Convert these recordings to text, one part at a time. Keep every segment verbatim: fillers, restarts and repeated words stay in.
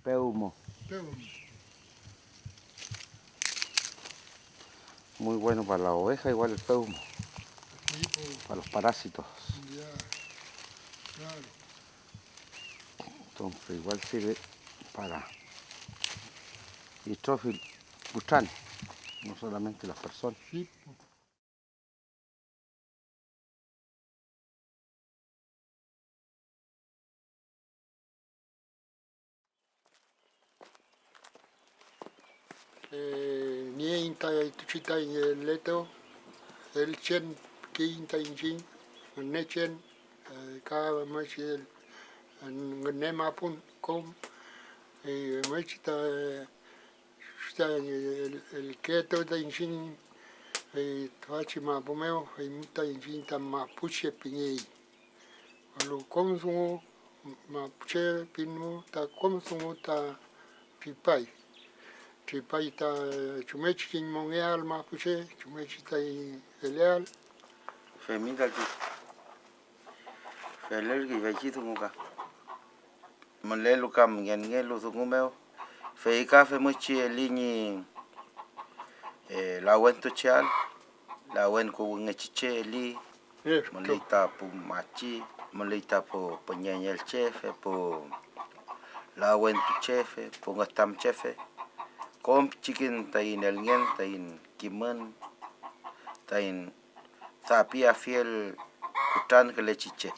Pewmo. Pewmo. Muy bueno para la oveja, igual el pewmo. Sí, po. Para los parásitos. Ya, claro. Entonces, igual sirve para itrofill kutran, no solamente las personas. Sí, po. Eh, nieiñ ta ituchi taiñ eletew, elchen pikeiñ ta iñchiñ, Ngünechen, eh, ka femngechi el-, ngünemapun kom, eh, femngechi ta, eh, ta el-, elkeetew ta iñchiñ, fey tüfachi mapu mew, feymew ta iñchiñ ta mapuche pingey. Welu kom dungu mapuche pinmu ta kom dungu ta tripay. Tripay ta chumngechi kiñ mongeael mapuche, chumngechi taiñ feleael. Femi tati. Felerkey feychi dungu ka. Mülelu kam ngenngelu dungu mew, fey ka femngechi eli ñi, eh, lawentucheael, lawenkuwünngechi che eli, müley ta pu machi, müley ta pu püñeñelchefe, pu lawentuchefe, pu ngütamchefe, kom pichiken taiñ elngen, taiñ kimün, taiñ dapiafiel kutrankülechi che.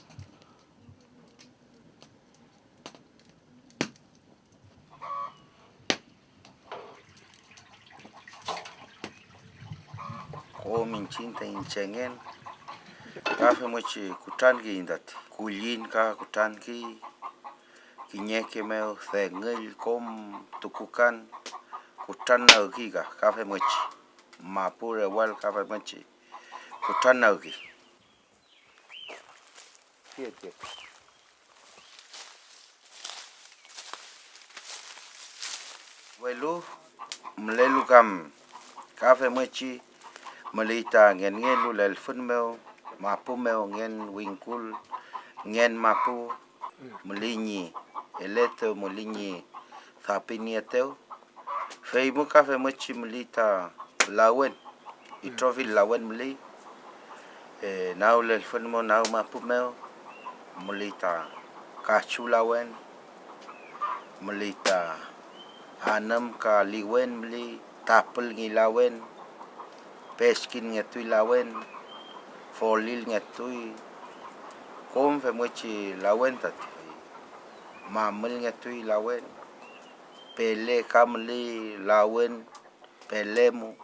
Kom iñchiñ taiñ chengen ka femngechi kutrankiyiñ tati. Kulliñ ka kutrankiy, kiñeke mew dengüll kom tukukan kutrannagkiy ka, ka femngechi mapu rewall ka femngechi kutrannagkiy. Siete. Welu mülelu kam ka femngechi müley ta ngenngelu lelfün mew, mapu mew ngen wingkul, ngen mapu, müley ñi eletew, müley ñi dapinieetew. Feymu ka femngechi müley ta lawen, itrofill lawen müley, eh, nag lelfün mew, nag mapu mew, müley ta kachu lawen, müley ta anümka liwen müley, tapül ñi lawen, pechkinngetuy lawen, folilngetuy, kom femngechi lawen tati, mamüllngetuy lawen, pele ka müley lawen, pelemu,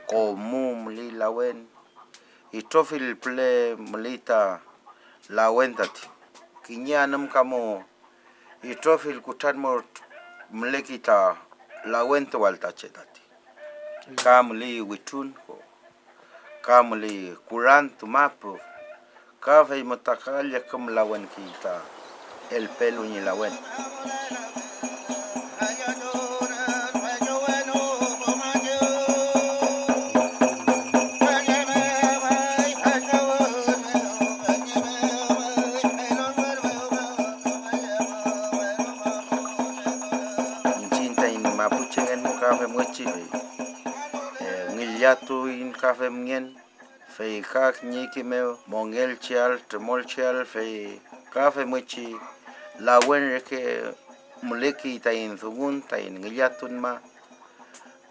komu müley lawen, itrofill püle müley ta lawen tati. Kiñe anümka mo itrofill kutran mo müleki ta lawentuwal ta che tati. Ka müley witrun ko, ka müley kurantu mapu, ka fey müta ka llüküm lawenki ta elpelu ñi lawen. Iñchiñ taiñ mapuchengen ka femngechi, eh, ngillatuiñ ka femngen, fey ka kiñeke mew mongelcheael, tremolcheael, fey ka femngechi lawen reke mülekey taiñ dungun taiñ ngillatun ma.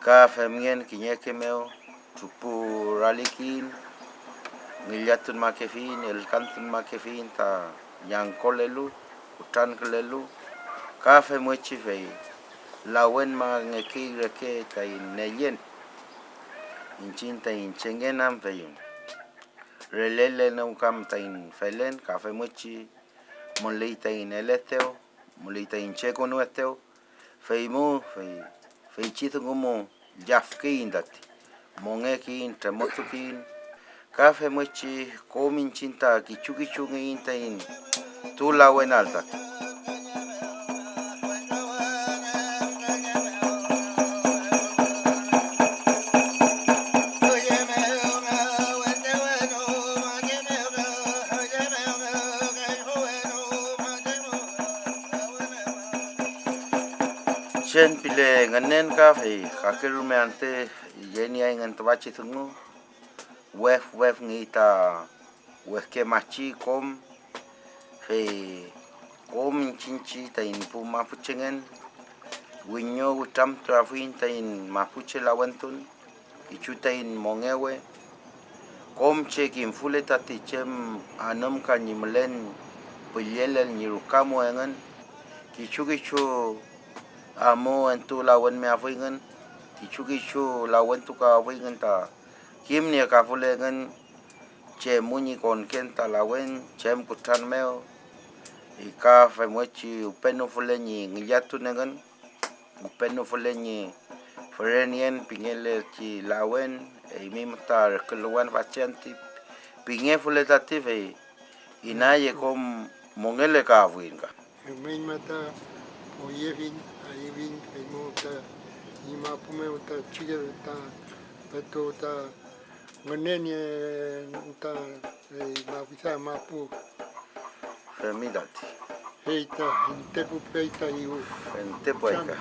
Ka femngen kiñeke mew trupuralikiyiñ, ngillatunmakefiyiñ, ülkantunmakefiyiñ ta llangkolelu, kutrankülelu, ka femngechi fey lawenmangekey reke taiñ nellen. Iñchiñ taiñ chengen am fey relelenew kam taiñ felen, ka femngechi müley taiñ eletew, müley taiñ chekonuetew, feymu, fey, feychi dungu mu llafkeyiñ tati, mongekeyiñ, tremotukeyiñ, ka femngechi kom iñchiñ ta kichu kichungeiñ taiñ tu lawenal tati. Le ngünen ka fey kakerume antü yenieayngün tüfachi dungu, wef wefngey ta wefke machi kom, fey kom iñchiñchi taiñ pu mapuchengen wiño witramtuafuiñ taiñ mapuche lawentun, kichu taiñ mongewe. Kom che kimfule tati chem anümka ñi mülen püllelel ñi ruka mu engün, kichu kichu amu entu lawenmeafuyngün, kichu kichu lawentukawafuyngün ta kimniekafule engün chemu ñi konken ta lawen chem kutran mew, ka femngechi upenufule ñi ngillatun engün, upenufule ñi fürenien pingelechi lawen, eymi müta reküluwan fachantü pingefule tati, fey inaye kom mongelekaafuiñ ka. Rumeñma ta poyefiñ, ayüwiñ, feymew ta ñi mapu mew ta chike ta petu ta ngünenien ta, ey, mafisa mapu. Femi tati. Fey ta fentepupey ta iwu. Fentepupey ka.